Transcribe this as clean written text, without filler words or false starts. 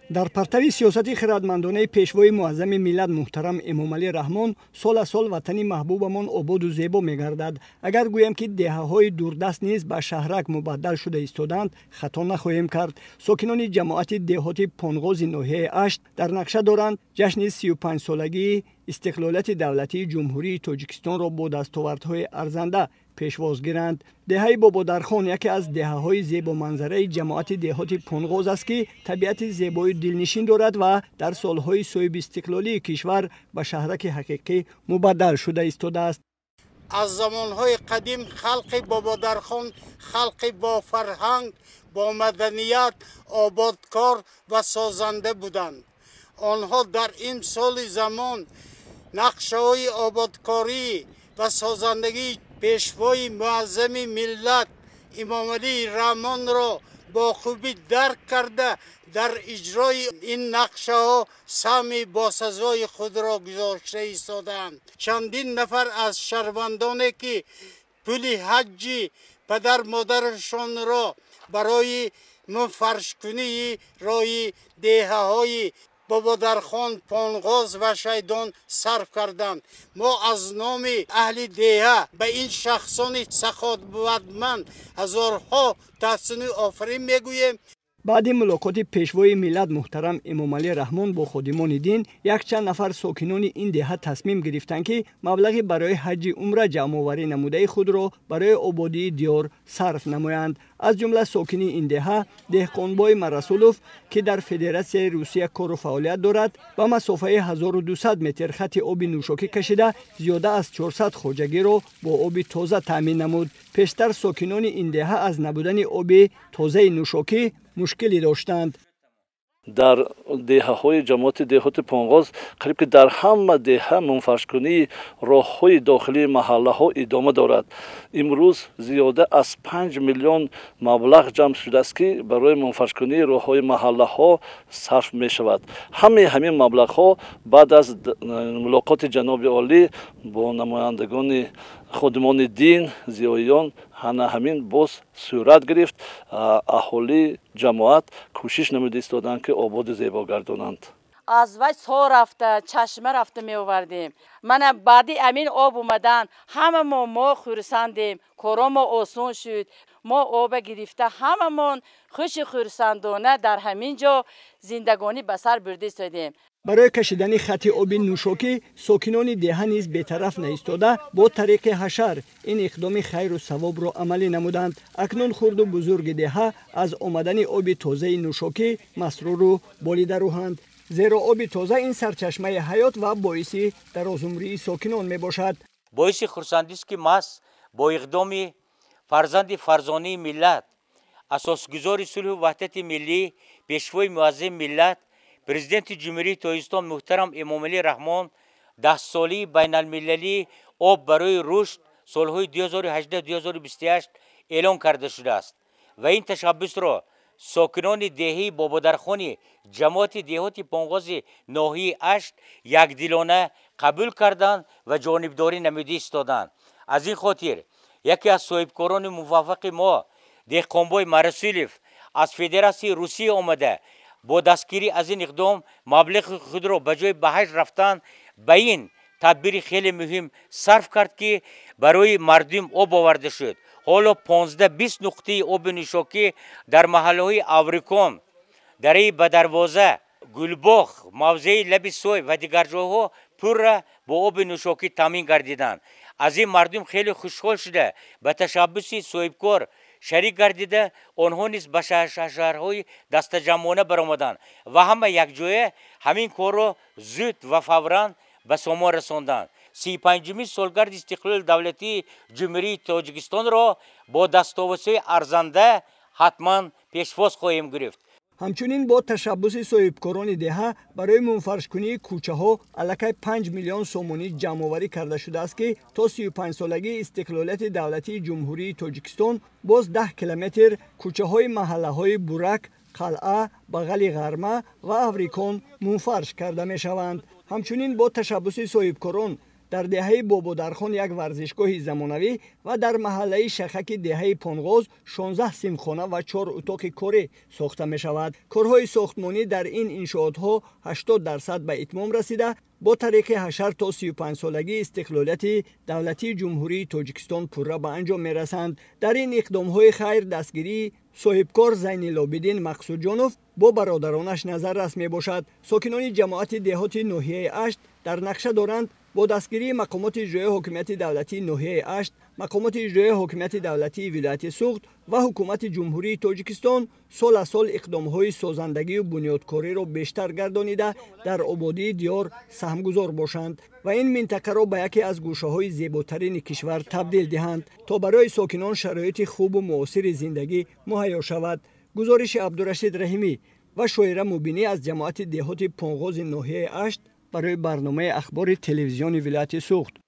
Дар партави сиёсати хирадмандонаи пешвои муаззами миллат муҳтарам Эмомалӣ Раҳмон сол аз сол ватани маҳбубамон ободу зебо мегардад. Агар гӯем, ки деҳаҳои дурдаст низ ба шаҳрак мубаддал шуда истодаанд, хато нахоҳем кард. Сокинони ҷамоати деҳоти Понғози ноҳияи Ашт дар нақша доранд ҷашни 35-солагии истиқлолияти давлатии Ҷумҳурии Тоҷикистонро бо дастовардҳои арзанда пешвоз гиранд. Деҳаи Бободархон яке аз деҳаҳои зебоманзараи ҷамоати деҳоти Понғоз аст, ки табиати зебою дилнишин дорад ва дар солҳои соҳибистиқлолии кишвар ба шаҳраки ҳақиқӣ мубаддал шуда истодааст. Аз замонҳои қадим халқи Бободархон халқи бофарҳанг, бо маданият, ободкор ва созанда буданд. Онҳо дар ин соли замон нақшаҳои ободкорӣ ва созандагии пешвои муаззами миллат Эмомалӣ Раҳмонро бо хубӣ дарк карда, дар иҷрои ин нақшаҳо саҳми босазои худро гузошта истодаанд. Чандин нафар аз шаҳрвандоне, ки пули ҳаҷҷи падар модарашонро барои мунфаршкунии роҳи деҳаҳои Бободархон, Понғоз ва Шайдон сарф карданд. Мо аз номи аҳли деҳа ба ин шахсони саховатманд ҳазорҳо таҳсину офарин мегӯем. Баъди мулоқоти пешвои миллат муҳтарам Эмомалӣ Раҳмон бо ходимони дин, якчанд нафар сокинони ин деҳа тасмим гирифтанд, ки маблағи барои ҳаҷҷи умра ҷамъоварӣ намудаи худро барои ободии диёр сарф намоянд. Аз ҷумла сокини ин деҳа Деҳқонбой Марасулов, ки дар Федератсияи Русия кору фаъолият дорад, ба масофаи 1200 метр хати оби нӯшокӣ кашида, зиёда аз 400 хоҷагиро бо оби тоза таъмин намуд. Пештар сокинони ин деҳа аз набудани оби тозаи нӯшокӣ мушкилӣ доштанд. Дар деҳаҳои ҷамоати деҳоти Понғоз қариб ки дар ҳама деҳа мунфаршкунии роҳҳои дохилии маҳаллаҳо идома дорад. Имрӯз зиёда аз 5 миллион маблағ ҷамъ шудааст, ки барои мунфаршкунии роҳҳои маҳаллаҳо сарф мешавад. Ҳамаи ҳамин маблағҳо баъд аз мулоқоти ҷаноби олӣ бо намояндагони ходимони дин, зиёиён, ҳана ҳамин боз сурат гирифт. Аҳолӣ, ҷамоат кӯшиш намуда истоданд, ки ободу зебо гардонанд. Аз вай со рафта, чашма рафта меовардем. Мана баъди амин об омадан ҳамамо мо хурсандем, коромо осон шуд. Мо оба гирифта ҳамамон хуши хурсандона дар ҳамин ҷо зиндагонӣ ба сар бурда истодем. Барои кашидани хати оби нӯшокӣ сокинони деҳа низ бетараф наистода, бо тариқи ҳашар ин иқдоми хайру савобро амалӣ намуданд. Акнун хурду бузурги деҳа аз омадани оби тозаи нӯшокӣ масруру болидарӯҳанд, зеро оби тоза ин сарчашмаи ҳаёт ва боиси дарозумрии сокинон мебошад. Боиси хурсандист, ки маҳз бо иқдоми фарзанди фарзонии миллат, асосгузори сулҳу ваҳдати миллӣ, пешвои муаззами миллат, Президенти Ҷумҳурии Тоҷикистон муҳтарам Эмомалӣ Раҳмон 10-солаи байналмилалии об барои рушд солҳои 2018-2028 эълон карда шудааст ва ин ташаббусро сокинони деҳаи Бободархони ҷамоати деҳоти Понғози ноҳияи Ашт якдилона қабул карданд ва ҷонибдорӣ намуда истоданд. Аз ин хотир яке аз соҳибкорони муваффақи мо Деҳқонбой Марасулов аз Федератсияи Русия омада, бо дастгирӣ аз ин иқдом маблағи худро ба ҷои ба ҳаҷ рафтан ба ин тадбири хеле муҳим сарф кард, ки барои мардум об оварда шуд. Ҳоло 15-20 нуқтаи оби нӯшокӣ дар маҳаллаҳои Аврикон, дараи Бадарвоза, Гулбоғ, мавзеи Лаби Сой ва дигар ҷойҳо пурра бо оби нӯшокӣ таъмин гардиданд. Аз ин мардум хеле хушҳол шуда, ба ташаббуси соҳибкор шарик гардида, онҳо низ ба шаҳрҳои дастаҷамъона баромаданд ва ҳама якҷоя ҳамин корро зуд ва фавран ба сомон расонданд. 35-умин солгарди истиқлоли давлатии Ҷумҳурии Тоҷикистонро бо дастовардҳои арзанда ҳатман пешвоз хоҳем гирифт. Ҳамчунин бо ташаббуси соҳибкорони деҳа барои мунфаршкунии кӯчаҳо аллакай 5 миллион сомонӣ ҷамъоварӣ карда шудааст, ки то 35-солагии истиқлолияти давлатии Ҷумҳурии Тоҷикистон боз 10 километр кӯчаҳои маҳаллаҳои Бурак, Қалъа, Бағали Ғарма ва Аврикон мунфарш карда мешаванд. Ҳамчунин бо ташаббуси соҳибкорон Дар деҳаи Бободархон як варзишгоҳи замонавӣ ва дар маҳаллаи Шахаки деҳаи Понғоз 16 синфхона ва 4 утоқи корӣ сохта мешавад. Корҳои сохтмонӣ дар ин иншоотҳо 80% ба итмом расида, бо тариқи ҳашар то 35-солагии истиқлолияти давлатии Ҷумҳурии Тоҷикистон пурра ба анҷом мерасанд. Дар ин иқдомҳои хайр дастгирии соҳибкор Зайнилобиддин Мақсудҷонов бо бародаронаш назаррас мебошад. Сокинони ҷамоати деҳоти ноҳияи Ашт дар нақша доранд бо дастгирии мақомоти иҷроияи ҳокимияти давлатии ноҳияи Ашт, мақомоти иҷроияи ҳокимияти давлатии вилояти Суғд ва ҳукумати Ҷумҳурии Тоҷикистон сол аз сол иқдомҳои созандагию бунёдкориро бештар гардонида, дар ободии диёр саҳмгузор бошанд ва ин минтақаро ба яке аз гӯшаҳои зеботарини кишвар табдил диҳанд, то барои сокинон шароити хубу муосири зиндагӣ муҳайё шавад. Гузориши Абдурашид Раҳимӣ ва Шоира Мубинӣ аз ҷамоати деҳоти Понғози ноҳияи Ашт барои барномаи ахбори телевизиони вилояти Суғд.